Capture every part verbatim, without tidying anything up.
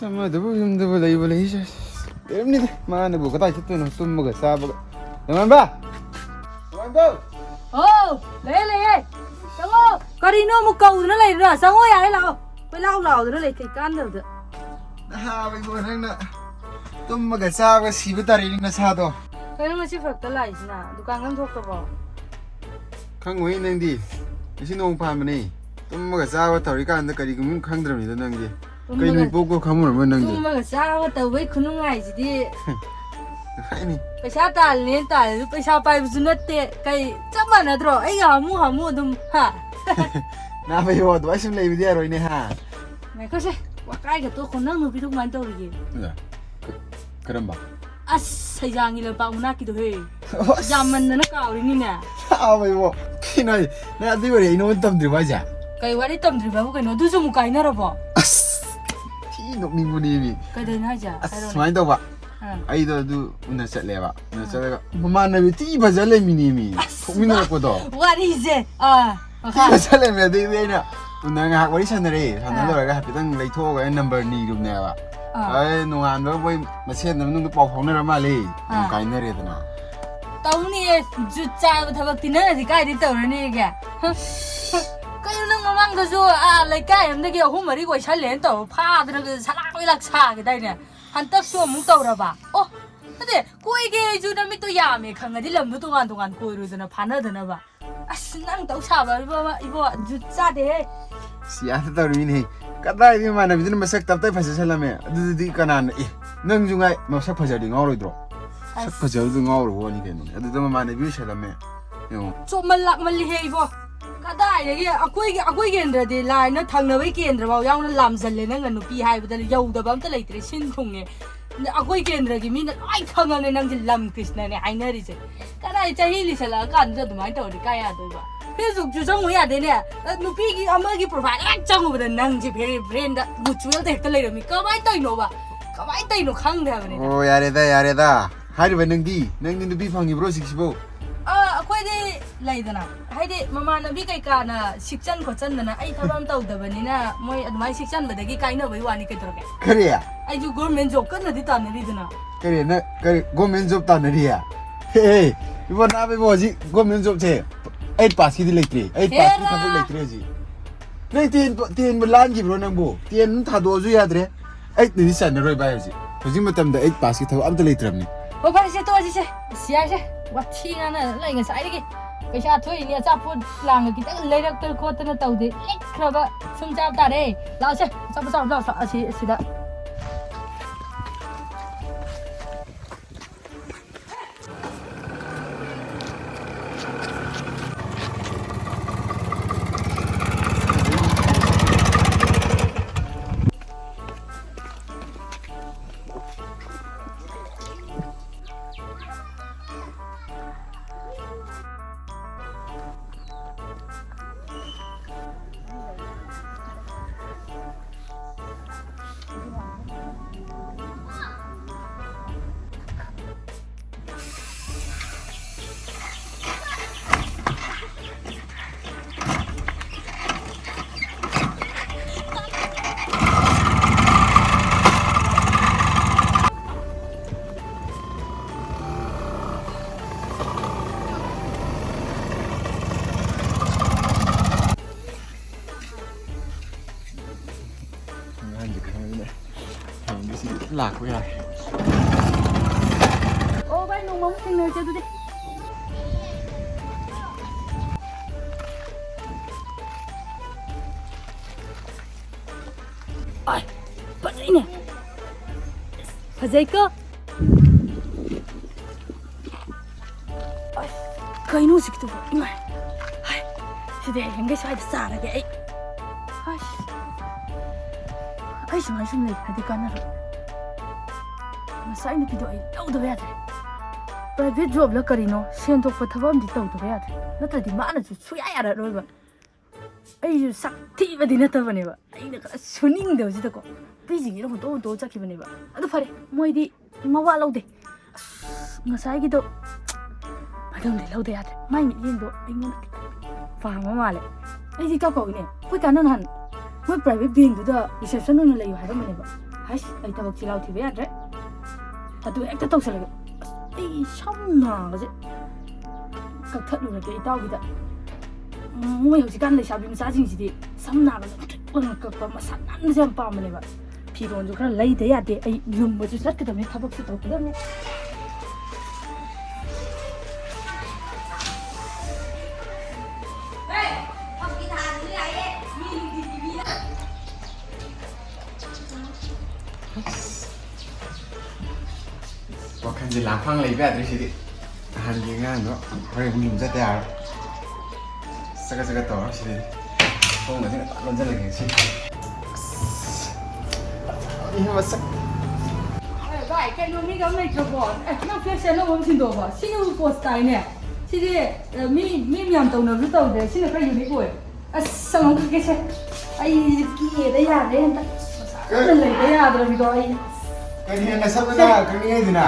ꯑꯃꯗꯨꯕꯨ ꯌꯨꯝꯗꯕꯨ ꯂꯩꯕꯨ ꯂꯩꯁꯦ꯫ ꯂꯩꯔꯝꯅꯤꯗ꯫ ꯃꯥꯅꯕꯨ ꯀꯗꯥꯏ ꯆꯠꯇꯣꯏꯅꯣ? ꯇꯨꯝꯕꯒ ꯆꯥꯕꯒ꯫ ꯅꯣꯡꯉꯥꯟꯕ! ꯅꯣꯡꯉꯥꯟꯕ! ꯍꯥꯎ, ꯂꯩꯌꯦ, ꯂꯩꯌꯦ꯫ ꯆꯪꯉꯣ꯫ ꯀꯔꯤꯅꯣ ꯑꯃꯨꯛ ꯀꯧꯗꯅ ꯂꯩꯔꯤꯔꯣ? ꯆꯪꯉꯣ ꯌꯥꯔꯦ, ꯂꯥꯛꯑꯣ꯫ ꯀꯣꯏꯂꯥꯎ ꯂꯥꯎꯗꯅ ꯂꯩ ꯀꯩ ꯀꯥꯟꯗꯕꯗ꯫ ꯅꯍꯥ ꯑꯣꯏꯕ ꯅꯪꯅ ꯇꯨꯝꯕꯒ ꯆꯥꯕꯒ ꯁꯤꯕ ꯇꯥꯔꯦꯅꯦ ꯅꯁꯥꯗꯣ꯫ ꯀꯩꯅꯣ ꯉꯁꯤ ꯐꯔꯛꯇ ꯂꯥꯛꯏꯁꯤꯅ? ꯗꯨꯀꯥꯟꯒ ꯑꯝ ꯊꯣꯛꯇ꯭ꯔꯕꯣ? ꯈꯪꯉꯣꯏ ꯅꯪꯗꯤ꯫ ꯉꯁꯤ ꯅꯣꯡ ꯄꯥꯟꯕꯅꯦ꯫ ꯇꯨꯝꯕꯒ ꯆꯥꯕ ꯇꯧꯔꯤꯀꯥꯟꯗ ꯀꯔꯤꯒꯨꯝꯕ ꯈꯪꯗ꯭ꯔꯕꯅꯤꯗ ꯅꯪꯗꯤ꯫ ꯀꯩ ꯇꯨꯝꯕꯒ ꯅꯨꯃꯤꯠ ꯄꯣꯛꯄ ꯈꯪꯉꯨꯔꯕ ꯅꯪꯗꯤ? ꯇꯨꯝꯕꯒ ꯆꯥꯕ ꯇꯧꯕꯩ ꯈꯨꯅꯨꯡꯉꯥꯏꯁꯤꯗꯤ꯫ ꯍꯥꯏꯅꯤ꯫ ꯄꯩꯁꯥ ꯇꯥꯜꯂꯤꯅꯦꯅ ꯇꯥꯜꯂꯤꯁꯨ ꯄꯩꯁꯥ ꯄꯥꯏꯕꯁꯨ ꯅꯠꯇꯦ꯫ ꯀꯩ ꯆꯞ ꯃꯥꯟꯅꯗ꯭ꯔꯣ? ꯑꯩꯒ ꯍꯥꯃꯨ ꯍꯥꯃꯨ ꯑꯗꯨꯝ, ꯍꯥ? ꯅꯥꯕ ꯏꯕꯣ, ꯑꯗꯨꯃꯥꯏ ꯁꯨꯝ ꯂꯩꯕꯗꯤ ꯌꯥꯔꯣꯏꯅꯦ, ꯍꯥ? ꯉꯥꯏꯈꯣꯁꯦ, ꯋꯥꯀꯥꯏꯒ ꯇꯣꯛꯈꯣ꯫ ꯅꯪ ꯅꯨꯄꯤꯗꯣ ꯀꯃꯥꯏꯅ ꯇꯧꯔꯤꯒꯦ? ꯀ-, ꯀꯔꯝꯕ? ꯑꯁ, ꯁꯩꯖꯥꯡꯒꯤ ꯂꯝꯄꯥꯛ ꯃꯅꯥꯛꯀꯤꯗꯣ ꯍꯦ꯫ ꯑꯁ꯫ ꯌꯥꯝꯃꯟꯗꯅ ꯀꯥꯎꯔꯤꯅꯤꯅꯦ꯫ ꯅꯥꯕ ꯏꯕꯣ, ꯀꯩꯅꯣ ꯍꯥꯏꯁꯦ? ꯅꯪ ꯑꯗꯨꯏ ꯋꯥꯔꯤ ꯑꯩ ꯅꯉꯣꯟꯗ ꯇꯝꯗ꯭ꯔꯤꯕꯣ ꯍꯥꯏꯁꯦ? ꯀꯩ ꯋꯥꯔꯤ ꯇꯝꯗ꯭ꯔꯤꯕꯕꯨ ꯀꯩꯅꯣ? ꯑꯗꯨꯁꯨ ꯑꯃꯨꯛ ꯀꯥꯏꯅꯔꯕꯣ? ꯑꯁ, ꯊꯤ ꯅꯣꯛꯅꯤꯡꯕꯅꯦꯃꯤ꯫ ꯀꯩꯗꯧꯅꯣ ꯍꯥꯏꯁꯦ? ꯑꯁ, ꯍꯥꯏꯔꯣꯅꯦ꯫ ꯁꯨꯃꯥꯏꯅ ꯇꯧꯕ꯫ ꯑꯥ꯫ ꯑꯩꯗꯣ ꯑꯗꯨ ꯎꯅ ꯆꯠꯂꯦꯕ꯫ ꯎꯅ ꯑꯥ꯫ ꯆꯠꯂꯒ ꯃꯃꯥꯟꯅꯕꯤ ꯊꯤ ꯐꯖ ꯂꯩꯃꯤꯅꯦꯃꯤ꯫ ꯑꯁ, ꯊꯣꯛꯃꯤꯟꯅꯔꯛꯄꯗꯣ꯫ ꯋꯥꯔꯤꯁꯦ꯫ ꯑꯥ, ꯊꯤ ꯃꯈꯥ꯫ ꯐꯖ ꯂꯩꯔꯝꯃꯦ꯫ ꯑꯗꯩꯗꯤ ꯑꯩꯅ ꯎꯅ ꯉꯥꯏꯍꯥꯛ ꯋꯥꯔꯤ ꯁꯥꯟꯅꯔꯦ꯫ ꯁꯥꯟꯅ ꯑꯥ꯫ ꯂꯣꯏꯔꯒ ꯍꯥꯏꯐꯦꯠꯇꯪ ꯂꯩꯊꯣꯛꯑꯒ ꯑꯩ ꯅꯝꯕꯔ ꯅꯤꯔꯨꯕꯅꯦꯕ꯫ ꯑꯥ꯫ ꯑꯗꯩ ꯅꯣꯡꯉꯥꯟꯕꯒ ꯃꯣꯏ ꯃꯁꯦꯟ ꯃꯅꯨꯡꯗ ꯄꯥꯎ ꯐꯥꯎꯅꯔ ꯃꯥꯜꯂꯦ꯫ ꯑꯗꯨꯝ ꯑꯥ꯫ ꯀꯥꯏꯅꯔꯦꯗꯅ꯫ ꯇꯧꯅꯤꯌꯦ, ꯖꯨꯠ ꯆꯥꯕ ꯊꯕꯛꯇꯤ ꯅꯪꯅꯗꯤ ꯀꯥꯏꯗꯩ ꯇꯧꯔꯅꯤꯒꯦ? ꯀꯩꯅꯣ ꯅꯪ ꯃꯃꯥꯡꯗꯁꯨ, ꯑꯥ, ꯂꯩꯀꯥꯏ ꯑꯃꯗꯒꯤ ꯑꯍꯨꯝ ꯃꯔꯤ ꯀꯣꯏꯁꯜꯂꯦꯅ ꯇꯧꯔ ꯐꯥꯗꯅ ꯁꯂꯥꯛ ꯀꯣꯏꯂꯥꯛ ꯁꯥꯒꯤꯗꯥꯏꯅꯦ? ꯍꯟꯇꯛꯁꯨ ꯑꯃꯨꯛ ꯇꯧꯔꯕ? ꯑꯣ, ꯅꯠꯇꯦ, ꯀꯣꯏꯒꯦ ꯑꯩꯁꯨ ꯅꯃꯤꯠꯇꯣ ꯌꯥꯝꯃꯦ ꯈꯪꯉꯗꯤ ꯂꯝꯗꯣ ꯇꯣꯉꯥꯟ ꯇꯣꯉꯥꯟ ꯀꯣꯏꯔꯨꯗꯅ ꯐꯥꯅꯗꯅꯕ꯫ ꯑꯁ, ꯅꯪ ꯇꯧ ꯁꯥꯕ ꯏꯕꯣ, ꯏꯕꯣ, ꯖꯨꯠ ꯆꯥꯗꯦꯍꯦ꯫ ꯁꯤ ꯌꯥꯗ ꯇꯧꯔꯤꯅꯦ꯫ ꯀꯗꯥꯏꯗꯒꯤ ꯏꯃꯥꯟꯅꯕꯤꯗꯨꯅ ꯃꯁꯛ ꯇꯞꯇꯥꯏ ꯐꯖꯁꯜꯂꯝꯃꯦ꯫ ꯑꯗꯨꯗꯨꯗꯤ ꯀꯅꯥꯅ, ꯑꯦ, ꯅꯪꯁꯨ ꯉꯥꯏ ꯃꯁꯛ ꯐꯖꯔꯗꯤ ꯉꯥꯎꯔꯣꯏꯗ꯭ꯔꯣ? ꯁꯛ ꯑꯁ꯫ ꯐꯖꯕꯗꯨ ꯉꯥꯎꯔꯕ ꯋꯥꯅꯤ ꯀꯩꯅꯣꯅꯦ꯫ ꯑꯗꯨꯗ ꯃꯃꯥꯟꯅꯕꯤ ꯑꯣꯏꯁꯜꯂꯝꯃꯦ꯫ ꯌꯦꯡꯉꯣ꯫ ꯆꯣꯞꯃꯜꯂꯛꯃꯜꯂꯤꯍꯦ ꯏꯕꯣ꯫ ꯀꯗꯥꯏꯗꯒꯤ ꯑꯩꯈꯣꯏꯒꯤ, ꯑꯩꯈꯣꯏ ꯀꯦꯟꯗ꯭ꯔꯗꯤ ꯂꯥꯏꯅ ꯊꯪꯅꯕꯩ ꯀꯦꯟꯗ꯭ꯔꯐꯥꯎ ꯌꯥꯎꯅ ꯂꯥꯝꯖꯜꯂꯦ ꯅꯪꯅ ꯅꯨꯄꯤ ꯍꯥꯏꯕꯗ ꯌꯧꯗꯕ ꯑꯝꯇ ꯂꯩꯇ꯭ꯔꯦ, ꯁꯤꯟ ꯊꯨꯡꯉꯦ꯫ ꯑꯩꯈꯣꯏ ꯀꯦꯟꯗ꯭ꯔꯒꯤ ꯃꯤꯅ ꯂꯣꯏ ꯈꯪꯉꯕꯅꯦ ꯅꯪꯁꯦ ꯂꯝ ꯀ꯭ꯔꯤꯁꯅꯅꯦ ꯍꯥꯏꯅꯔꯤꯁꯦ꯫ ꯀꯗꯥꯏ ꯆꯍꯤ ꯂꯤꯁꯜꯂꯛꯑꯀꯥꯟꯗ ꯑꯗꯨꯃꯥꯏꯅ ꯇꯧꯔꯗꯤ ꯀꯥꯏ ꯌꯥꯗꯣꯏꯕ? Facebookꯁꯨ ꯆꯪꯉꯨ ꯌꯥꯗꯦꯅꯦ꯫ ꯑ, ꯅꯨꯄꯤꯒꯤ ꯑꯃꯒꯤ profile ꯍꯦꯛ ꯆꯪꯉꯨꯕꯗ ꯅꯪꯁꯦ very friendꯗ mutualꯗ ꯍꯦꯛꯇ ꯂꯩꯔꯝꯃꯤ꯫ ꯀꯃꯥꯏꯅ ꯇꯧꯔꯤꯅꯣꯕ? ꯀꯃꯥꯏꯅ ꯇꯧꯔꯤꯅꯣ ꯈꯪꯗꯦ ꯍꯥꯏꯕꯅꯤꯗ꯫ ꯑꯣ, ꯌꯥꯔꯦꯗ, ꯌꯥꯔꯦꯗ꯫ ꯍꯥꯏꯔꯤꯕ ꯅꯪꯗꯤ, ꯅꯪꯗꯤ ꯅꯨꯄꯤ ꯐꯪꯉꯤꯕ꯭ꯔꯣ ꯍꯧꯖꯤꯛꯁꯤꯕꯨ? ꯑ, ꯑꯩꯈꯣꯏꯗꯤ ꯂꯩꯗꯅ, ꯍꯥꯏꯗꯤ ꯃꯃꯥꯟꯅꯕꯤ ꯀꯩꯀꯥꯅ ꯁꯤꯛꯆꯟ ꯈꯣꯠꯆꯟꯗꯅ, ꯑꯩ ꯊꯕꯛ ꯑꯃ ꯇꯧꯗꯕꯅꯤꯅ ꯃꯣꯏ ꯑꯗꯨꯃꯥꯏꯅ ꯁꯤꯛꯆꯟꯕꯗꯒꯤ ꯀꯥꯏꯅꯕꯩ ꯋꯥꯅꯤ, ꯀꯩꯗꯧꯔꯒꯦ? ꯀꯔꯤ? ꯑꯩꯁꯨ ꯒꯣꯔꯃꯦꯟ ꯖꯣꯕ ꯀꯟꯅꯗꯤ ꯇꯥꯟꯅꯔꯤꯗꯅ꯫ ꯀꯔꯤ? ꯅꯪ ꯀꯔꯤ ꯒꯣꯔꯃꯦꯟ ꯖꯣꯕ ꯇꯥꯟꯅꯔꯤꯌꯦ? ꯍꯦ, ꯍꯦ, ꯏꯕꯣ, ꯅꯥꯕ ꯏꯕꯣ, ꯍꯧꯖꯤꯛ ꯒꯣꯔꯃꯦꯟ ꯖꯣꯕꯁꯦ ꯑꯩꯠ ꯄꯥꯁꯀꯤꯗꯤ ꯂꯩꯇ꯭ꯔꯦ꯫ ꯑꯩꯠ ꯄꯥꯁꯀꯤ ꯍꯦꯔꯥ! ꯊꯕꯛ ꯂꯩꯇ꯭ꯔꯦ ꯍꯧꯖꯤꯛ꯫ ꯅꯪ ꯇꯦꯟ, ꯇꯦꯟꯕꯨ ꯂꯥꯟꯈꯤꯕ꯭ꯔꯣ ꯅꯪꯕꯨ? ꯇꯦꯟ ꯑꯗꯨꯝ ꯊꯥꯗꯣꯛꯑꯁꯨ ꯌꯥꯗ꯭ꯔꯦ꯫ ꯑꯩꯠꯅꯗꯤ ꯆꯟꯅꯔꯣꯏ ꯚꯥꯏ ꯍꯧꯖꯤꯛ꯫ ꯍꯧꯖꯤꯛ ꯃꯇꯝꯗ ꯑꯩꯠ ꯄꯥꯁꯀꯤ ꯊꯕꯛ ꯑꯝꯇ ꯂꯩꯇ꯭ꯔꯕꯅꯤ꯫ ꯑꯣ, ꯐꯔꯦꯁꯦ, ꯇꯣꯛꯑꯁꯤꯁꯦ꯫ ꯑꯁ, ꯌꯥꯏꯁꯦ꯫ ꯋꯥꯊꯤ ꯉꯥꯡꯅꯗꯅ ꯂꯩ ꯉꯁꯥꯏꯗꯒꯤ꯫ ꯄꯩꯁꯥ ꯊꯣꯛꯏꯅꯦ, ꯑꯆꯥꯄꯣꯠ ꯂꯥꯡꯒ ꯈꯤꯇꯪ ꯂꯩꯔꯛꯇꯅ ꯈꯣꯠꯇꯅ ꯇꯧꯗꯦ꯫ ꯂꯤꯛꯈ꯭ꯔꯕ ꯁꯨꯝ ꯆꯥꯕ ꯇꯥꯔꯦ꯫ ꯂꯥꯛꯑꯣꯁꯦ, ꯑꯆꯥꯄꯣꯠ ꯆꯥꯔꯨ ꯂꯥꯛꯑꯣ, ꯑꯁꯤ, ꯑꯁꯤꯗ꯫ ꯑꯉꯥꯡꯁꯦ ꯈꯪꯉꯕꯅꯤꯅ ꯍꯌꯦꯡꯗꯤ ꯁꯤꯗꯤ ꯑꯗꯨꯝ ꯂꯥꯛꯄ ꯌꯥꯔꯦ꯫ ꯑꯣ ꯚꯥꯏ, ꯅꯣꯡꯃ ꯑꯃꯨꯛ ꯊꯦꯡꯅꯔꯁꯦ ꯑꯗꯨꯗꯤ꯫ ꯑꯥꯏ, ꯐꯖꯩꯅꯦ꯫ ꯐꯖꯩꯀꯣ? ꯑꯁ, ꯀꯩꯅꯣ ꯍꯧꯖꯤꯛꯀꯤꯗꯨꯕꯣ? ꯏꯃꯥꯏ! ꯍꯥꯏ, ꯁꯤꯗꯤ ꯍꯌꯦꯡꯈꯩ ꯁ꯭ꯋꯥꯏꯗ ꯆꯥꯔꯒꯦ ꯑꯩ꯫ ꯑꯁ, ꯑꯩ ꯁꯨꯃꯥꯏ ꯁꯨꯝ ꯂꯩꯕꯗꯤ ꯀꯥꯟꯅꯔꯣꯏ꯫ ꯉꯁꯥꯏ ꯅꯨꯄꯤꯗꯣ ꯑꯩ ꯂꯧꯗꯕ ꯌꯥꯗ꯭ꯔꯦ꯫ ꯄ꯭ꯔꯥꯏꯚꯦꯠ ꯖꯣꯕꯂ ꯀꯔꯤꯅꯣ, ꯁꯦꯟ ꯊꯣꯛꯄ ꯊꯕꯛ ꯑꯃꯗꯤ ꯇꯧꯗꯕ ꯌꯥꯗ꯭ꯔꯦ꯫ ꯅꯠꯇ꯭ꯔꯗꯤ ꯃꯥꯅꯁꯨ ꯁꯨꯡꯌꯥ ꯌꯥꯔꯛꯑꯔꯣꯏꯕ꯫ ꯑꯩꯁꯨ ꯁꯛ ꯊꯤꯕꯗꯤ ꯅꯠꯇꯕꯅꯦꯕ, ꯑꯩꯅ ꯈꯔ ꯁꯨꯅꯤꯡꯗꯕꯁꯤꯗꯀꯣ ꯅꯨꯄꯤꯁꯤꯡꯁꯤꯅ ꯍꯨꯟꯇꯣꯛ ꯍꯨꯟꯇꯣꯛꯑ ꯆꯠꯈꯤꯕꯅꯦꯕ꯫ ꯑꯗꯨ ꯐꯔꯦ, ꯃꯣꯏꯗꯤ ꯃꯋꯥ ꯂꯧꯗꯦ꯫ ꯑꯁ, ꯉꯁꯥꯏꯒꯤꯗꯣ ꯃꯥꯏ ꯂꯧꯗꯤ ꯂꯧꯗ ꯌꯥꯗ꯭ꯔꯦ꯫ ꯃꯥꯏ ꯃꯤꯠꯌꯦꯡꯗꯣ ꯑꯩꯉꯣꯟꯗ ꯈꯤꯇꯪ ꯄꯥꯝꯕ ꯃꯥꯜꯂꯦ꯫ ꯑꯩꯗꯤ ꯏꯀꯥꯎ ꯀꯥꯎꯏꯅꯦ꯫ ꯑꯩꯈꯣꯏ ꯀꯥꯟꯅ ꯅꯍꯥꯟ ꯃꯣꯏ private bankꯗꯨꯗ reception ꯑꯣꯏꯅ ꯂꯩꯌꯨ ꯍꯥꯏꯔꯝꯕꯅꯦꯕ꯫ ꯍꯩꯁ, ꯑꯩ ꯊꯕꯛ ꯆꯤꯜꯍꯥꯎ ꯊꯤꯕ ꯌꯥꯗ꯭ꯔꯦ꯫ ꯑꯗꯨ ꯍꯦꯛꯇ ꯇꯧꯁꯜꯂꯒꯦ꯫ ꯑꯁ, ꯑꯩ ꯁꯝ ꯅꯥꯕꯁꯦ ꯀꯛꯊꯠꯂꯨꯔꯒꯦ ꯏꯇꯥꯎꯒꯤꯗ꯫ ꯎꯝ, ꯃꯣꯏ ꯍꯧꯖꯤꯛꯀꯥꯟ ꯂꯩꯁꯥꯕꯤ ꯃꯆꯥꯁꯤꯡꯁꯤꯗꯤ ꯁꯝ ꯅꯥꯕꯁꯦ ꯄꯤꯛꯇ꯭ꯔꯤꯛ ꯑꯣꯏꯅ ꯀꯛꯄ, ꯃꯁꯥ ꯅꯥꯟꯕꯁꯦ ꯌꯥꯝ ꯄꯥꯝꯕꯅꯦꯕ꯫ ꯐꯤꯔꯣꯟꯁꯨ ꯈꯔ ꯂꯩꯗ ꯌꯥꯗꯦ꯫ ꯑꯩ ꯂꯨꯝꯕꯁꯨ ꯆꯠꯀꯗꯕꯅꯤ, ꯊꯕꯛꯁꯨ ꯇꯧꯒꯗꯕꯅꯤ꯫ ꯋꯥꯈꯜꯁꯦ ꯂꯥꯡꯐꯥꯡ ꯂꯩꯕ ꯌꯥꯗ꯭ꯔꯦ ꯁꯤꯗꯤ꯫ ꯅꯍꯥꯟꯒꯤ ꯑꯉꯥꯡꯗꯣ ꯍꯣꯔꯦꯟ ꯑꯃꯨꯛ ꯌꯨꯝ ꯆꯠꯇ ꯌꯥꯔꯣꯏ꯫ ꯆꯠꯀ ꯆꯠꯀ ꯇꯧꯔꯣ ꯁꯤꯗꯤ꯫ ꯊꯣꯡꯒꯁꯦ ꯉꯟꯇꯥ ꯂꯣꯟꯁꯤꯜꯂꯒꯦ ꯉꯁꯤ꯫ ꯑꯁ, ꯃꯤ ꯃꯁꯛ꯫ ꯑꯦ, ꯚꯥꯏ, ꯀꯩꯅꯣ ꯃꯤꯒ ꯑꯃ ꯂꯩꯇ꯭ꯔꯕꯣ? ꯑꯦ, ꯅꯪ ꯐ꯭ꯂꯦꯛꯁ ꯑꯅꯧꯕ ꯑꯃ ꯁꯤꯟꯗꯣꯛꯑꯕꯣ? ꯁꯤꯅꯕꯨ ꯄꯣꯁ ꯇꯥꯏꯅꯦ꯫ ꯁꯤꯗꯤ, ꯑꯦ, ꯃꯤ, ꯃꯤ ꯃꯌꯥꯝ ꯇꯧꯅꯕꯁꯨ ꯇꯧꯗꯦ꯫ ꯁꯤꯅ ꯈꯔ ꯌꯨꯅꯤꯛ ꯑꯣꯏ꯫ ꯑꯁ, ꯑꯃꯨꯛ ꯀꯛꯀꯦꯁꯦ꯫ ꯑꯩꯁꯦ ꯀꯦꯗ ꯌꯥꯗ꯭ꯔꯦ ꯍꯟꯗꯛ꯫ ꯃꯁꯥꯅ ꯂꯩꯕ ꯌꯥꯗ꯭ꯔꯕꯤꯗꯣ ꯑꯩ꯫ ꯀꯔꯤ ꯅꯁꯝꯗꯨꯅ ꯀꯛꯅꯤꯡꯉꯩꯗꯨꯅ?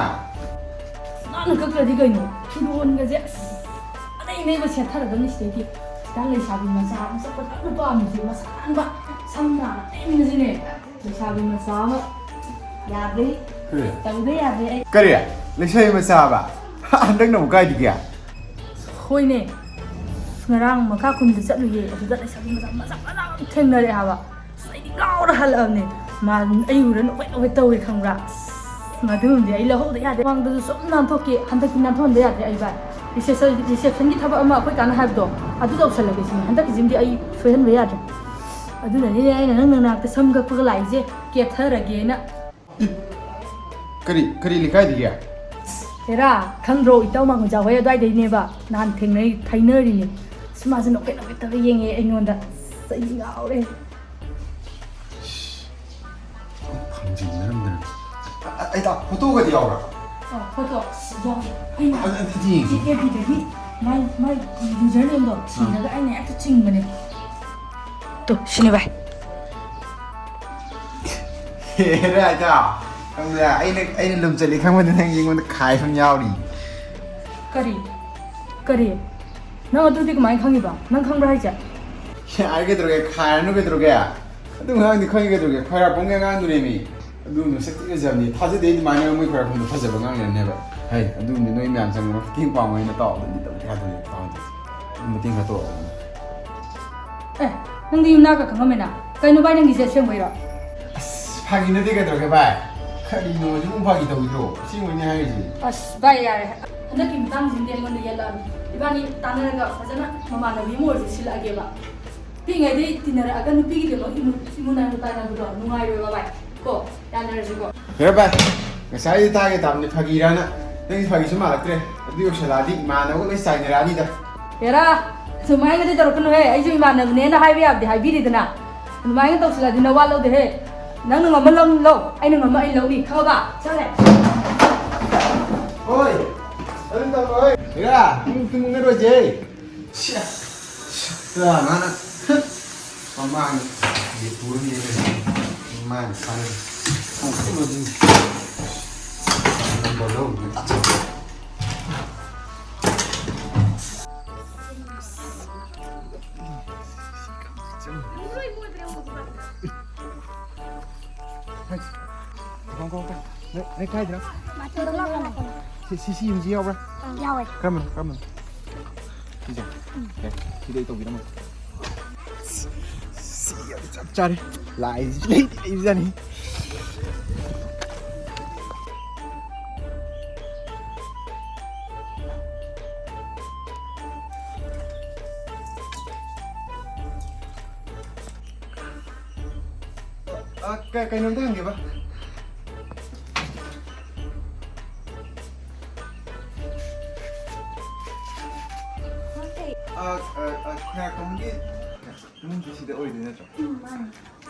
ꯅꯥꯟꯅ ꯀꯛꯇ꯭ꯔꯗꯤ ꯀꯩꯅꯣ? ꯐꯤꯔꯣꯟꯒꯁꯦ ꯑꯁ ꯑꯅꯩ ꯑꯅꯩꯕ ꯁꯦꯠꯊꯔꯗꯕꯅꯤ ꯁꯤꯗꯩꯗꯤ꯫ ꯍꯧꯖꯤꯛꯀꯥꯟ ꯂꯩꯁꯥꯕꯤ ꯃꯆꯥ ꯃꯁꯛ ꯐꯖꯅ ꯄꯥꯝꯃꯤꯁꯦ ꯃꯁꯥ ꯅꯥꯟꯕ ꯁꯝ ꯅꯥꯟꯅ ꯇꯦꯟꯕꯁꯤꯅꯦ꯫ ꯂꯩꯁꯥꯕꯤ ꯃꯆꯥ ꯑꯃ ꯌꯥꯗ꯭ꯔꯦ꯫ ꯀꯔꯤ? ꯇꯧꯗ ꯌꯥꯗ꯭ꯔꯦ ꯑꯩ꯫ ꯀꯔꯤ? ꯂꯩꯁꯥꯕꯤ ꯃꯆꯥ ꯍꯥꯏꯕ? ꯍꯟꯗꯛꯅ ꯑꯃꯨꯛ ꯀꯥꯏꯗꯒꯤ? ꯍꯣꯏꯅꯦ꯫ ꯉꯔꯥꯡ ꯃꯈꯥ ꯈꯨꯟꯗ ꯆꯠꯂꯨꯏꯌꯦ꯫ ꯑꯗꯨꯗ ꯂꯩꯁꯥꯕꯤ ꯃꯆꯥ ꯃꯆꯥ ꯃꯆꯥ ꯑꯃ ꯊꯦꯡꯅꯔꯛꯑꯦ ꯍꯥꯏꯕ꯫ ꯑꯁ, ꯑꯩꯗꯤ ꯉꯥꯎꯔ ꯍꯜꯂꯛꯑꯕꯅꯦ꯫ ꯃꯥ ꯑꯩ ꯎꯔ ꯅꯣꯛꯐꯦꯠ ꯅꯣꯛꯐꯦꯠ ꯇꯧꯋꯦ ꯈꯪꯕ꯭ꯔꯥ? ꯑꯁ, ꯑꯗꯨꯝꯗꯤ ꯑꯩ ꯂꯧꯍꯧꯗ ꯌꯥꯗꯦ꯫ ꯃꯃꯥꯡꯗꯁꯨ ꯁꯨꯝ ꯅꯥꯟꯊꯣꯛꯀꯦ, ꯍꯟꯗꯛꯇꯤ ꯅꯥꯟꯊꯣꯛꯍꯟꯕ ꯌꯥꯗ꯭ꯔꯦ ꯑꯩ ꯚꯥꯏ꯫ ꯔꯤꯁꯦꯞꯁꯟ-, ꯔꯤꯁꯦꯞꯁꯟꯒꯤ ꯊꯕꯛ ꯑꯃ ꯑꯩꯈꯣꯏ ꯀꯥꯟꯅ ꯍꯥꯏꯕꯗꯣ ꯑꯗꯨ ꯇꯧꯁꯜꯂꯒꯦ ꯁꯤꯅꯤ꯫ ꯍꯟꯗꯛꯀꯤꯁꯤꯃꯗꯤ ꯑꯩ ꯁꯣꯏꯍꯟꯕ ꯌꯥꯗ꯭ꯔꯦ꯫ ꯑꯗꯨꯅꯅꯦ ꯑꯩꯅ ꯅꯪ ꯅꯅꯥꯛꯇ ꯁꯝ ꯀꯛꯄꯒ ꯂꯥꯛꯏꯁꯦ, ꯀꯦꯊꯔꯒꯦꯅ꯫ ꯏ, ꯀꯔꯤ, ꯀꯔꯤ ꯂꯩꯀꯥꯏꯗꯒꯤ? ꯍꯦꯔꯥ, ꯈꯪꯗ꯭ꯔꯣ? ꯏꯇꯥꯎ ꯃꯥꯡꯒꯣꯟꯖꯥ ꯍꯣꯏ ꯑꯗꯨꯋꯥꯏꯗꯩꯅꯦꯕ꯫ ꯅꯍꯥꯟ ꯊꯦꯡꯅꯩ, ꯊꯩꯅꯔꯤꯅꯦ꯫ ꯑꯁ, ꯃꯥꯁꯦ ꯅꯣꯛꯐꯦꯠ ꯅꯣꯛꯐꯦꯠ ꯇꯧꯔ ꯌꯦꯡꯉꯦ ꯑꯩꯉꯣꯟꯗ꯫ ꯑꯁ, ꯑꯩ ꯉꯥꯎꯔꯦ꯫ ꯐꯪꯖꯤꯟꯅꯔꯝꯗꯅ꯫ ꯑ, ꯑ, ꯑꯩ ꯇꯥ-, ꯐꯣꯇꯣꯒꯗꯤ ꯌꯥꯎꯕ꯭ꯔꯥ? ꯑ, ꯐꯣꯇꯣ? ꯑꯁ, ꯌꯥꯎꯋꯦ꯫ ꯑꯩꯅ ꯑ, ꯑ, ꯑꯝꯇ ꯌꯦꯡꯒꯦ꯫ ꯁꯤ ꯑꯦꯐ ꯕꯤꯗꯒꯤ ꯃꯥꯏ, ꯃꯥꯏ ꯌꯨꯖꯔ ꯅꯦꯝꯗꯣ ꯊꯤꯔꯒ ꯑꯩꯅ ꯍꯦꯛꯇ ꯆꯤꯡꯕꯅꯦ꯫ ꯇꯨ, ꯁꯤꯅꯦ ꯚꯥꯏ꯫ ꯍꯦꯔꯥ, ꯏꯇꯥꯎ, ꯈꯪꯕ꯭ꯔꯥ? ꯑꯩꯅ, ꯑꯩꯅ ꯂꯨꯝ ꯆꯠꯂꯤ ꯈꯪꯕꯗ ꯅꯪ ꯑꯩꯉꯣꯟꯗ ꯈꯥꯏꯕ ꯑꯃ ꯌꯥꯎꯔꯤ꯫ ꯀꯔꯤ? ꯀꯔꯤ? ꯅꯪ ꯑꯗꯨꯗꯤ ꯀꯃꯥꯏꯅ ꯈꯪꯉꯤꯕ? ꯅꯪ ꯈꯪꯕ꯭ꯔꯥ ꯍꯥꯏꯁꯦ? ꯌꯥꯔꯦ, ꯀꯩꯗꯧꯔꯒꯦ? ꯈꯥꯏꯔꯅꯨ, ꯀꯩꯗꯧꯔꯒꯦ? ꯑꯗꯨ ꯑꯉꯥꯡꯗꯤ ꯈꯪꯉꯤ, ꯀꯩꯗꯧꯔꯒꯦ? ꯈ꯭ꯋꯥꯏꯔꯥꯛꯄꯝꯒꯤ ꯑꯉꯥꯡꯗꯨꯅꯦꯃꯤ꯫ ꯑꯗꯨ ꯃꯁꯛ ꯊꯤ ꯐꯖꯕꯅꯤ꯫ ꯊꯥꯖꯗꯦ ꯑꯗꯨꯃꯥꯏꯅ ꯃꯣꯏ ꯈ꯭ꯋꯥꯏꯔꯥꯛꯄꯝꯗꯣ ꯐꯖꯕ ꯑꯉꯥꯡ ꯂꯩꯔꯝꯅꯦꯕ꯫ ꯍꯩ, ꯑꯗꯨꯝꯗꯤ ꯅꯣꯏ ꯃꯌꯥꯝ ꯆꯪꯉꯒ ꯃꯇꯦꯡ ꯄꯥꯡꯉꯣ ꯍꯥꯏꯅ ꯇꯧ꯫ ꯑꯗꯨꯗꯤ ꯇꯧꯗꯦ ꯌꯥꯗꯣꯏꯅꯦ, ꯇꯧꯗꯦ꯫ ꯑꯗꯨ ꯃꯇꯦꯡ ꯈꯔ ꯇꯧꯔꯛꯑꯣ꯫ ꯑꯦ, ꯅꯪꯗꯤ ꯌꯨꯝꯅꯥꯛꯀ ꯈꯪꯉꯝꯃꯦꯅ꯫ ꯀꯩꯅꯣ ꯚꯥꯏ, ꯅꯪꯒꯤꯁꯦ ꯑꯁꯦꯡꯕꯩꯔꯣ? ꯑꯁ, ꯐꯥꯒꯤ ꯅꯠꯇꯦ, ꯀꯩꯗꯧꯔꯒꯦ ꯚꯥꯏ? ꯀꯔꯤꯅꯣ, ꯍꯧꯖꯤꯛ ꯑꯃꯨꯛ ꯐꯥꯒꯤ ꯇꯧꯈꯤꯗ꯭ꯔꯣ? ꯑꯁꯦꯡꯕꯩꯅꯦ ꯍꯥꯏꯔꯤꯁꯦ꯫ ꯑꯁ ꯚꯥꯏ, ꯌꯥꯔꯦ꯫ ꯍꯟꯗꯛꯀꯤ ꯃꯇꯥꯡꯁꯤꯗꯤ ꯑꯩꯉꯣꯟꯗ ꯌꯦꯠꯂꯛꯑꯅꯨ꯫ ꯏꯕꯥꯅꯤ ꯇꯥꯟꯅꯔꯒ ꯐꯖꯅ ꯃꯃꯥꯟꯅꯕꯤ ꯑꯃ ꯑꯣꯏꯔꯁꯨ ꯁꯤꯜꯂꯛꯑꯒꯦꯕ꯫ ꯄꯤꯛꯏꯉꯩꯗꯩ ꯇꯤꯟꯅꯔꯛꯑꯒ ꯅꯨꯄꯤꯒꯤꯗꯃꯛ ꯏꯃꯨ-, ꯏꯃꯨ ꯅꯥꯏꯕ ꯇꯥꯏꯅꯕꯗꯣ ꯅꯨꯡꯉꯥꯏꯔꯣꯏꯕ ꯚꯥꯏ꯫ ꯀꯣ, ꯌꯥꯅꯔꯁꯤꯀꯣ꯫ ꯍꯦꯔꯣ ꯚꯥꯏ, ꯉꯁꯥꯏꯗꯤ ꯇꯥꯒꯦ ꯇꯥꯕꯅꯤ ꯐꯥꯒꯤꯔꯥꯅ꯫ ꯅꯪꯒꯤ ꯐꯥꯒꯤꯁꯨ ꯃꯥꯜꯂꯛꯇ꯭ꯔꯦ꯫ ꯑꯗꯨ ꯌꯧꯁꯜꯂꯛꯑꯗꯤ ꯏꯃꯥꯟꯅꯕꯒ ꯂꯣꯏ ꯆꯥꯏꯅꯔꯛꯑꯅꯤꯗ꯫ ꯍꯦꯔꯥ, ꯁꯨꯃꯥꯏꯅꯗꯤ ꯇꯧꯔꯛꯀꯅꯨꯍꯦ꯫ ꯑꯩꯁꯨ ꯏꯃꯥꯟꯅꯕꯅꯦꯅ ꯍꯥꯏꯕ ꯌꯥꯕꯗꯤ ꯍꯥꯏꯕꯤꯔꯤꯗꯅ꯫ ꯑꯗꯨꯃꯥꯏꯅ ꯇꯧꯁꯤꯜꯂꯛꯑꯗꯤ ꯅꯋꯥ ꯂꯧꯗꯦꯍꯦ꯫ ꯅꯪꯅ ꯉꯝꯕ ꯂꯧ, ꯂꯧ꯫ ꯑꯩꯅ ꯉꯝꯕ ꯑꯩ ꯂꯧꯅꯤ꯫ ꯈꯪꯉꯕ? ꯆꯠꯂꯦ꯫ ꯍꯣꯏ, ꯑꯗꯨ ꯇꯧꯔꯣꯏ꯫ ꯍꯦꯔꯥ, ꯅꯪ ꯇꯨꯝꯃꯨꯛꯅꯔꯣꯏꯁꯦ꯫ ꯁꯤꯌꯥ! ꯀꯅꯥꯅ? ꯃꯃꯥꯡ ꯄꯨꯔꯅꯤ꯫ ꯃꯃꯥꯡ ꯁꯪ-, ꯁꯪ-, ꯅꯝꯕꯔ ꯂꯧꯔꯨꯕ ꯇꯥꯛꯆꯧ꯫ ꯀꯣ, ꯀꯣ, ꯀꯣ꯫ ꯅꯦꯛ-, ꯅꯦꯛ ꯊꯥꯏꯗ꯭ꯔꯥ? ꯁꯤ, ꯁꯤ, ꯁꯤ ꯌꯨꯝꯁꯤ ꯌꯥꯎꯕ꯭ꯔꯥ? ꯌꯥꯎꯋꯦ꯫ ꯀꯔꯝꯕꯅꯣ? ꯀꯔꯝꯕꯅꯣ? ꯁꯤꯁꯦ? ꯁꯦ, ꯁꯤꯗ ꯑꯩ ꯇꯧꯕꯤꯔꯝꯃꯒꯦ꯫ ꯁꯤ ꯌꯥꯝ ꯆꯞ ꯆꯥꯔꯦ꯫ ꯂꯥꯏꯁꯤꯁꯨ ꯂꯩꯗꯤ ꯂꯩꯕꯖꯥꯠꯅꯤ꯫ ꯑ, ꯀ-, ꯀꯩꯅꯣꯝꯇ ꯍꯪꯒꯦꯕ꯫ ꯑ, ꯑ, ꯑ, ꯈꯣꯏꯔꯥꯛꯄꯝꯒꯤ ꯏꯃꯨꯡꯁꯦ ꯁꯤꯗ ꯑꯣꯏꯗꯣꯏ ꯅꯠꯇ꯭ꯔꯣ? ꯎꯝ, ꯃꯥꯅꯦ꯫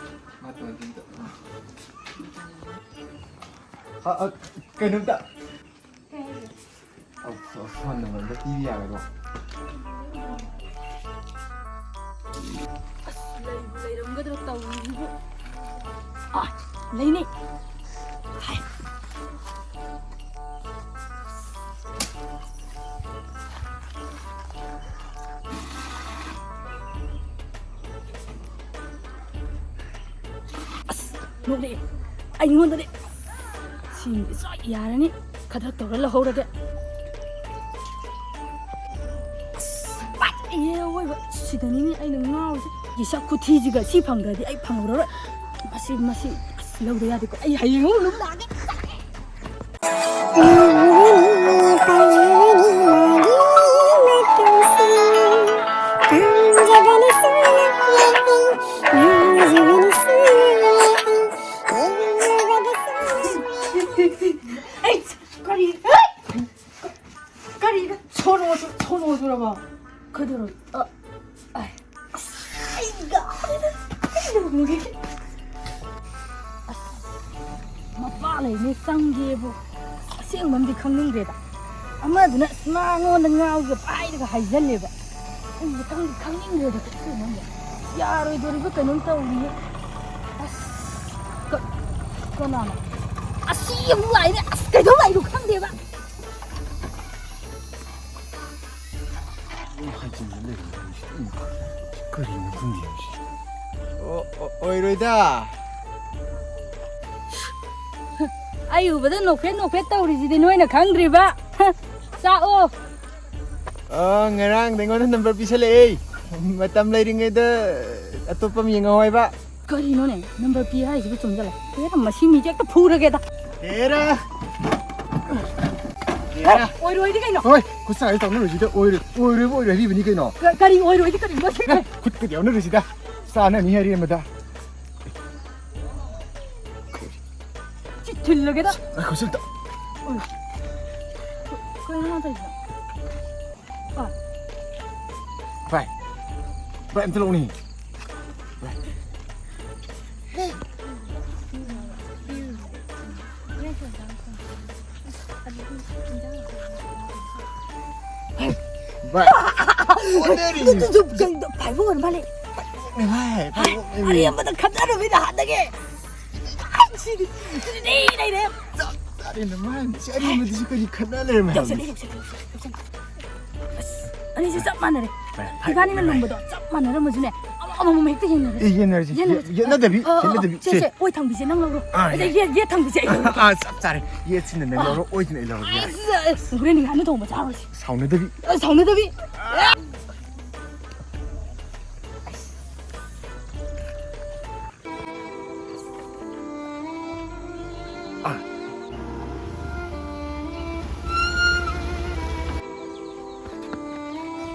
ꯃꯥ ꯇꯣꯟꯁꯤꯗ, ꯑ꯫ ꯑ, ꯑ, ꯀꯩꯅꯣꯝꯇ꯫ ꯀꯩ ꯍꯥꯏꯒꯦ? ꯑꯧ, ꯐꯣꯟ ꯅꯝꯕꯔ ꯑꯝꯇ ꯄꯤꯕ ꯌꯥꯒꯗ꯭ꯔꯣ? ꯑꯁ, ꯂꯩꯕꯨ ꯂꯩꯔꯝꯒꯗ꯭ꯔꯣ ꯇꯧꯔꯤꯁꯤꯕꯨ? ꯑ, ꯂꯩꯅꯤ꯫ ꯍꯥꯏ꯫ ꯅꯣꯛꯂꯛꯑꯦ꯫ ꯑꯩꯉꯣꯟꯗꯗꯤ ꯁꯤꯃꯗꯤ ꯁꯣꯏ ꯌꯥꯔꯅꯤ꯫ ꯈꯗ꯭ꯔꯛ ꯇꯧꯔ ꯂꯧꯍꯧꯔꯒꯦ꯫ ꯑꯁ, ꯄꯥꯏ! ꯑꯦ, ꯑꯋꯣꯏꯕ, ꯁꯤꯗꯅꯤꯅꯦ ꯑꯩꯅ ꯉꯥꯎꯔꯤꯁꯦ꯫ ꯌꯦꯁꯛ ꯈꯨꯊꯤꯁꯤꯒ ꯁꯤ ꯐꯪꯗ꯭ꯔꯗꯤ ꯑꯩ ꯐꯪꯍꯧꯔꯔꯣꯏ꯫ ꯃꯁꯤ, ꯃꯁꯤ, ꯑꯁ, ꯂꯧꯗ ꯌꯥꯗꯦꯀꯣ꯫ ꯑꯩ ꯍꯌꯦꯡ ꯑꯃꯨꯛ ꯑꯗꯨꯝ ꯂꯥꯛꯑꯒꯦ꯫ ꯑꯩ ꯀꯔꯤ, ꯀꯔꯤ, ꯁꯣꯅꯣ ꯆꯨ-, ꯁꯣꯅꯣ ꯆꯨꯔꯕꯣ? ꯀꯩꯗꯧꯔꯒꯦ? ꯑ, ꯑ, ꯑꯁ, ꯑꯩ ꯉꯥꯎꯔꯦꯗ꯫ ꯀꯩꯗꯧꯔꯒꯦ? ꯑꯁ, ꯃꯄꯥ ꯂꯩꯅꯦ ꯆꯪꯒꯦꯕꯨ꯫ ꯑꯁꯦꯡꯕ ꯑꯃꯗꯤ ꯈꯪꯅꯤꯡꯗ꯭ꯔꯦꯗ꯫ ꯑꯃꯗꯨꯅ ꯑꯁ ꯃꯉꯣꯟꯗ ꯉꯥꯎꯔꯒ ꯄꯥꯏꯔꯒ ꯍꯥꯏꯖꯜꯂꯦꯕ꯫ ꯑꯩꯁꯦ ꯈꯪꯗꯤ ꯈꯪꯅꯤꯡꯗ꯭ꯔꯦꯗ ꯀꯩꯅꯣ ꯈꯪꯗꯦ꯫ ꯌꯥꯔꯣꯏꯗꯣꯔꯤꯕ ꯀꯩꯅꯣꯝ ꯇꯧꯔꯤꯌꯦ꯫ ꯑꯁ, ꯀ-, ꯀꯅꯥꯅꯣ? ꯑꯁꯤ ꯑꯃꯨꯛ ꯂꯥꯛꯏꯅꯦ꯫ ꯑꯁ, ꯀꯩꯗꯧ ꯂꯥꯛꯏꯅꯣ ꯈꯪꯗꯦꯕ꯫ ꯑꯗꯨꯝ ꯍꯥꯏꯖꯤꯟꯗ ꯂꯩꯔꯝꯃꯦ꯫ ꯀꯔꯤꯅꯣ ꯈꯪꯗꯦ ꯍꯥꯏꯁꯦ꯫ ꯑꯣ, ꯑꯣ, ꯑꯣꯏꯔꯣꯏꯗ꯫ ꯑꯩ ꯎꯕꯗ ꯅꯣꯛꯐꯦꯠ ꯅꯣꯛꯐꯦꯠ ꯇꯧꯔꯤꯁꯤꯗꯤ ꯅꯣꯏꯅ ꯈꯪꯗ꯭ꯔꯤꯕ꯫ ꯆꯥꯛꯑꯣ꯫ ꯑ, ꯉꯔꯥꯡꯗ ꯑꯩꯉꯣꯟꯗ ꯅꯝꯕꯔ ꯄꯤꯁꯜꯂꯛꯑꯦ꯫ ꯃꯇꯝ ꯂꯩꯔꯤꯉꯩꯗ ꯑꯇꯣꯞꯄ ꯑꯃ ꯌꯦꯡꯍꯧ ꯍꯥꯏꯕ꯫ ꯀꯔꯤꯅꯣꯅꯦ? ꯅꯝꯕꯔ ꯄꯤ ꯍꯥꯏꯁꯤꯕꯨ ꯆꯨꯝꯖꯜꯂꯦ꯫ ꯍꯦꯔꯥ, ꯃꯁꯤ ꯃꯤꯁꯦ ꯍꯦꯛꯇ ꯐꯨꯔꯒꯦꯗ꯫ ꯍꯦꯔꯥ! ꯍꯦꯔꯥ! ꯑꯣꯏꯔꯣꯏꯗꯤ ꯀꯩꯅꯣ? ꯍꯣꯏ, ꯈꯨꯠꯁꯥꯁꯦ ꯇꯧꯅꯔꯣꯏꯁꯤꯗ ꯑꯣꯏꯔꯣꯏ-, ꯑꯣꯏꯔꯣꯏꯕ ꯑꯣꯏꯔꯣꯏ ꯍꯥꯏꯔꯤꯕꯅꯤ ꯀꯩꯅꯣ꯫ ꯀ-, ꯀꯔꯤ ꯑꯣꯏꯔꯣꯏꯗꯤ ꯀꯔꯤꯅꯣ ꯁꯤ? ꯈꯨꯠꯀꯗꯤ ꯌꯥꯎꯅꯔꯣꯏꯁꯤꯗ꯫ ꯆꯥꯅꯅꯤ ꯍꯥꯏꯔꯤ ꯑꯃꯗ꯫ ꯁꯤ ꯊꯤꯜꯂꯒꯦꯗ꯫ ꯉꯥꯏꯈꯣ, ꯁꯤ ꯑꯝꯇ꯫ ꯎꯝ꯫ ꯀꯩꯅꯣ ꯃꯥ ꯇꯧꯔꯤꯁꯤꯅ? ꯑ꯫ ꯚꯥꯏ꯫ ꯚꯥꯏ, ꯑꯝꯇ ꯂꯧꯅꯤ꯫ ꯚꯥꯏ꯫ ꯚꯥꯏ꯫ ꯑꯣꯟꯅꯔꯤ꯫ ꯐꯥꯏꯕꯣꯛ ꯑꯣꯏꯔ ꯃꯥꯜꯂꯦ꯫ ꯚꯥꯏ, ꯐꯥꯏꯕꯣꯛꯅꯦꯃꯤ꯫ ꯑꯔꯦꯝꯕꯗ ꯈꯠꯅꯔꯨꯕꯩ ꯅꯍꯥꯟꯗꯒꯤ꯫ ꯁꯤꯗꯤ, ꯁꯤꯗꯤ ꯂꯩꯔꯦ꯫ ꯆꯞ ꯆꯥꯔꯦ ꯅꯃꯥꯏ, ꯁꯤ ꯑꯔꯦꯝꯕꯗꯨꯁꯨ ꯀꯔꯤ ꯈꯠꯅ ꯂꯩꯔꯝꯃꯦ ꯍꯥꯏꯕꯅꯣ? ꯌꯧꯁꯜꯂꯦ, ꯌꯧꯁꯜꯂꯦ, ꯌꯧꯁꯜꯂꯦ, ꯌꯧꯁꯜꯂꯦ꯫ ꯑꯁ, ꯑꯅꯤꯁꯦ ꯆꯞ ꯃꯥꯟꯅꯔꯦ꯫ ꯚꯥꯏ, ꯏꯕꯥꯅꯤꯅ ꯚꯥꯏ꯫ ꯂꯨꯝꯕꯗꯣ ꯆꯞ ꯃꯥꯟꯅꯔꯝꯃꯁꯨꯅꯦ, ꯑꯃ ꯑꯃꯃꯝ ꯍꯦꯛꯇ ꯌꯦꯟꯅꯔꯁꯤ꯫ ꯑꯦ, ꯌꯦꯟꯅꯔꯁꯤ꯫ ꯌꯦꯟꯅꯔꯁꯤ꯫ ꯌꯦ-, ꯌꯦꯟꯅꯗꯕꯤ, ꯑ, ꯑ, ꯌꯦꯟꯅꯗꯕꯤ꯫ ꯁꯦ, ꯁꯦ꯫ ꯁꯦ, ꯑꯣꯏ ꯊꯥꯡꯕꯤꯁꯦ ꯅꯪ ꯂꯧꯔꯣ꯫ ꯑꯥ, ꯑꯗꯩ ꯌꯥꯏ꯫ ꯌꯦꯠ, ꯌꯦꯠ ꯊꯥꯡꯕꯤꯁꯦ ꯑꯩ ꯂꯧꯔꯒꯦ꯫ ꯑꯥ, ꯆꯞ ꯆꯥꯔꯦ꯫ ꯌꯦꯠꯁꯤꯅ ꯅꯪ ꯂꯧꯔꯣ, ꯑꯣꯏꯁꯤꯅ ꯑꯩ ꯂꯧꯔꯒꯦ꯫ ꯌꯥꯏ꯫ ꯑꯁ, ꯍꯣꯔꯦꯟ ꯉꯥꯅꯨ ꯊꯣꯡꯕ ꯆꯥꯔꯨꯔꯁꯤ꯫ ꯁꯥꯎꯅꯗꯕꯤ꯫ ꯑ, ꯁꯥꯎꯅꯗꯕꯤ꯫ ꯑꯥ꯫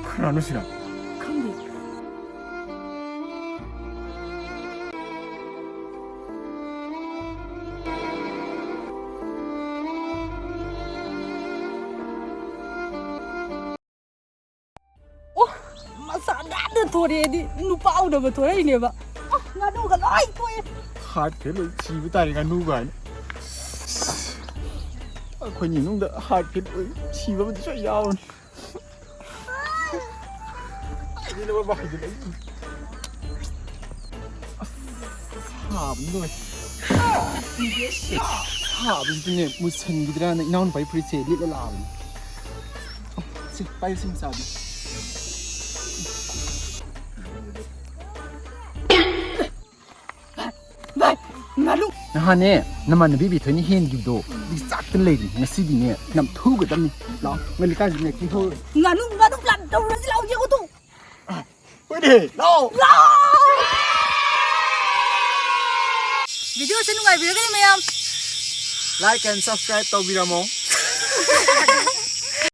ꯀꯅꯥꯅꯣ ꯁꯤꯅ? ꯈꯪꯗꯦ꯫ ꯑꯣ, ꯃꯁꯥ ꯅꯥꯟꯅ ꯊꯣꯔꯛꯑꯦꯗꯤ ꯅꯨꯄꯥ ꯎꯅꯕ ꯊꯣꯔꯛꯏꯅꯦꯕ꯫ ꯑ, ꯉꯥꯅꯨꯒ ꯂꯣꯏ ꯊꯣꯛꯑꯦ꯫ ꯍꯥꯠꯈ꯭ꯔꯦ ꯂꯣꯏ, ꯁꯤꯕ ꯇꯥꯔꯦ ꯉꯥꯅꯨ ꯀꯥꯏꯅ꯫ ꯑꯩꯈꯣꯏꯅꯤ ꯃꯅꯨꯡꯗ ꯍꯥꯠꯈ꯭ꯔꯦ ꯂꯣꯏ, ꯁꯤꯕꯕꯨꯗꯤ ꯁꯣꯏ ꯌꯥꯎꯔꯅꯤ꯫ ꯑꯩꯗꯤ ꯅꯉꯣꯟꯗ ꯍꯥꯏꯖꯤꯜꯂꯛꯏ꯫ ꯑꯁ, ꯁꯥꯕꯅ ꯂꯣꯏꯔꯦ꯫ ꯁꯥꯕꯁꯤꯗꯅꯦ, ꯃꯨꯁꯟꯈꯤꯗ꯭ꯔꯥꯅ ꯏꯅꯥꯎꯅꯨꯄꯥꯒꯤ ꯐꯨꯔꯤꯠꯁꯦ ꯂꯤꯠꯂ ꯂꯥꯛꯑꯕꯅꯤ꯫ ꯁꯤ, ꯄꯥꯏꯌꯨ, ꯁꯤ ꯃꯆꯥꯗꯤ꯫ ꯚꯥꯏ, ꯉꯥꯅꯨ꯫ ꯅꯍꯥꯟꯅꯦ, ꯅꯃꯥꯟꯅꯕꯤ ꯕꯦꯊꯣꯏꯅ ꯍꯦꯟꯈꯤꯕꯗꯣ, ꯑꯗꯨꯒꯤ ꯆꯥꯛꯇ ꯂꯩꯔꯤ꯫ ꯉꯁꯤꯗꯤꯅꯦ, ꯅꯝꯊꯨꯒꯗꯕꯅꯤ꯫ ꯂꯥꯛꯑꯣ, ꯉꯜꯂꯤꯀꯥꯟꯁꯤꯗꯅꯦ, ꯊꯤꯍꯧꯔꯣꯏ꯫ ꯉꯥꯅꯨ, ꯉꯥꯅꯨ plan ꯇꯧꯔꯁꯤ, ꯂꯥꯛꯑꯣ, ꯌꯦꯡꯉꯨ ꯇꯨ꯫ ꯍꯣꯏꯅꯦ, ꯂꯥꯛꯑꯣ꯫ ꯂꯥꯛꯑꯣ꯫ Video ꯁꯦ ꯅꯨꯡꯉꯥꯏꯕꯤꯔꯒꯗꯤ ꯃꯌꯥꯝ like and subscribe ꯇꯧꯕꯤꯔꯝꯃꯣ꯫